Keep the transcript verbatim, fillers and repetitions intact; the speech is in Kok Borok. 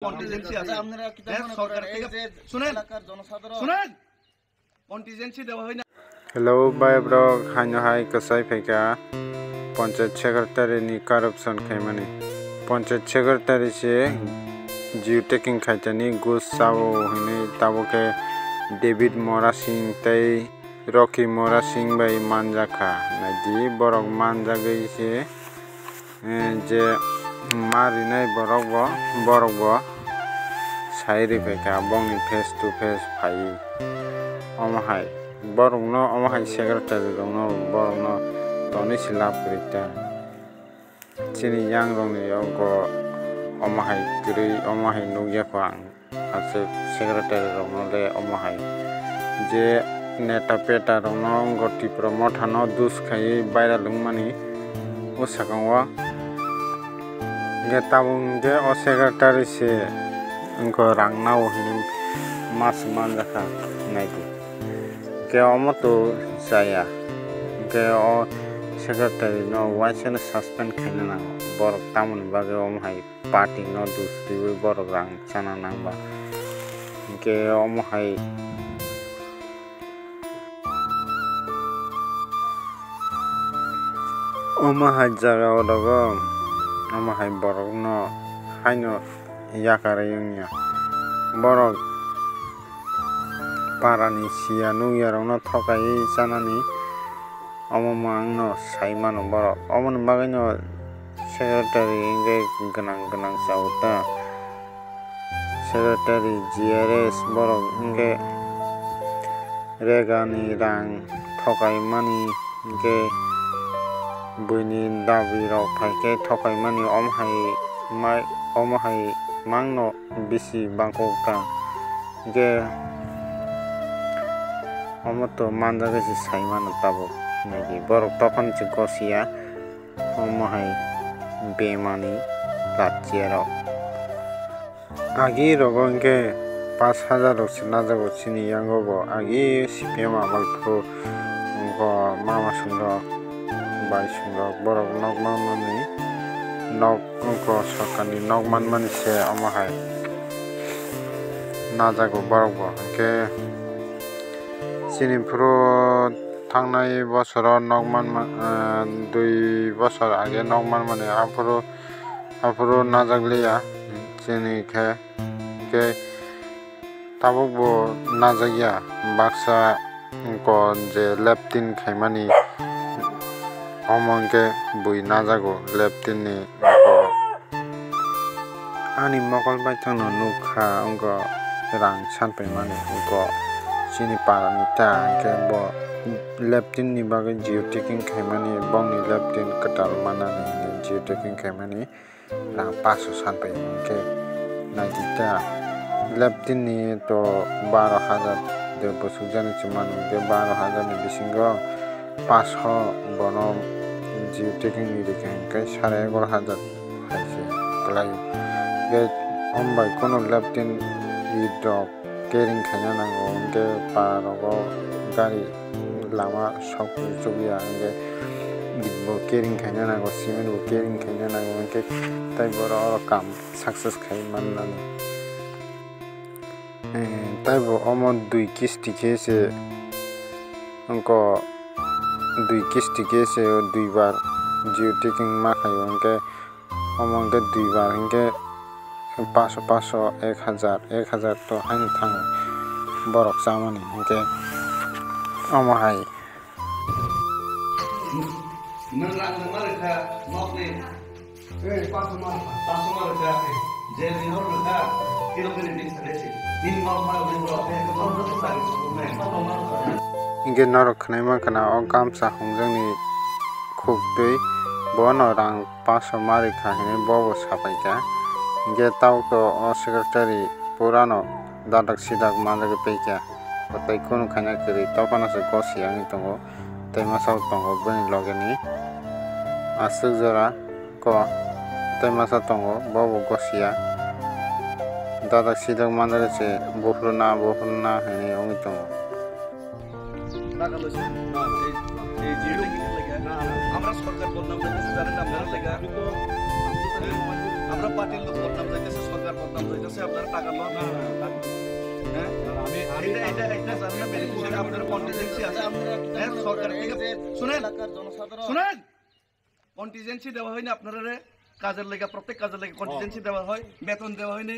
কন্টিনজেন্সি আছে। আপনারা কিতা হ্যাঁ, মনে সরকার করেন? এই থেকে যে শুনেন, এলাকার জনসাধারণ শুনেন, কন্টিনজেন্সি দেওয়া হয় না। Hello, bhai, bro, haino hai kwchai phaikha panchayat secretary ni corruption khaimani. Panchayat secretary se geo tagging khaitani gus sao hinwi tabuk khe David Mora Singh tei Rocky Mora Singh bai manjakha. Naidi, borok manjagwi se, eh, je ma rinai borok bo, borok bo sai riphaikha bongni face to face phaiwi. Omo hai borokno, omo hai secretary rokno, borokno tonwi se lab kwrwi ta. Chini yang rokni yogo omo hai kwrwi, omo hai nukya kho ang. Aswk secretary rokno le omo hai je neta peta rokno wngkha Tipra Motha no dus khaiwi viral wngmani o swkang o. Hwnkhe tabuk hwnkhe o secretary se wngkha rang nao hinwi mas manjakha naidi. Hwnkhe omo to chaya. Hwnkhe o secretary no uaisano suspend khaina nango. Borok tamoni bagwi omo hai party no dus twiwi borok rang chana nangba. Hwnkhe omo hai, omo hai jaga o dogo, omo hai borok no haino yakarwi wngya. Borok parani siya nukya rokno thokaiwi chanani, omo mangno sai mano borok. Omoni bagwino secretary hwnkhe gwnang gwnang chao ta. Secretary, G R S borok hwnkhe regani rang thokaimani hwnkhe buini dabi rok phaikhe thokaimani, omo hai mai, omo hai mangno bisi bangkok ta. Hwnkhe omo to manjagwi se sai mano tabuk. Naidi borok tokon se gosiya, omo hai bemani lachiyarok. Agi rogo hwnkhe pash hajar rok se najago chini yango bo. Agi C P M amal phuru wngkha mama swngrok, bai swngrok, borok nok manmani nok wngkha, sorkarni nok manmani se omo hai najago borok bo. Hwnkhe chini phuru thangnai bosoro nok manma, ah, dui bosor age nok manmani aphuru, aphuru najak liya chini khe, hwnkhe tabuk bo najak ya baksa wngkha je leptin khaimani, omo hwnkhe bui najago leptin ni wngkha. Ani mokol baithangno nukha, wngkha rang sanpaimani, wngkha chini parani ta, hwnkhe bo leptin ni bagwi geotagging khaimani, bongni leptin kwtal manani hinwi geotagging khaimani rang paso sanpai, hwnkhe naidi ta, leptin ni to baro hajar de bwswkjani se mano, hwnkhe baro hajar ni bisingo paso bono geotagging ni rikha, hwnkhe sare egaro hajar hai se kwlai. Hwnkhe omo bai kheno leptin it rok carrying khaina nango, hwnkhe para rogo gari lama sok chukya, hwnkhe it bo carrying khaina nango, cement bo carrying khaina nango, hwnkhe tei borok oro kam success khai mannani. Eh, tei bo omo dui kisti khe se wngkha, dui kisti khe se o dui bar geotagging ma khaio, hwnkhe omo hwnkhe dui bar hwnkhe paso, paso, ek hajar, ek hajar to haino thango borok chamani, hwnkhe omo hai. Nwng rang rwma rwkha nokni. Eh, paso ma rwkha. Paso ma rwkha. Je ni nok rwkha. Kilo kiri ni sale se. Nini nok ma rwkha, nini nok rwkha. Nini nok rwkha. Hwnkhe norok khwnai mankha na o gamsa hwnjakni khuk twi bono rang paso ma rwkha hinwi bobo sapaikha. Hwnkhe tabuk to o secretary purano dadak sidak manjagwi paikha. Tei kunu khaina kwrwi tophano se gosiya wngwi tongo. Tei masa bo tongo bini loge ni aswk jora ko tei masa tongo, bo bo gosiya. Dadak sidak manjak se buphuru na, buphuru na hinwi wngwi tongo. আমরা সরকার বদনাম চাইতেছি, জানেন না আপনারা লেখা? আমরা পার্টির লোক বদনাম চাইতেছে সরকার। বদনাম হইতেছে, আপনারা টাকা লন। না, না, না, না। হ্যাঁ? না, আমি, আমি এটা, এটা, এটা জানেন না, বেনিফিশিয়ারি আপনার কন্টিনজেন্সি আছে। হ্যাঁ, সরকার থেকে, শুনেন, এলাকার জনসাধারণ। শুনেন, কন্টিনজেন্সি দেওয়া হয়নি আপনারা রে? কাজের লেগে, প্রত্যেক কাজের লেগে কন্টিনজেন্সি দেওয়া হয়, বেতন দেওয়া হয়নি।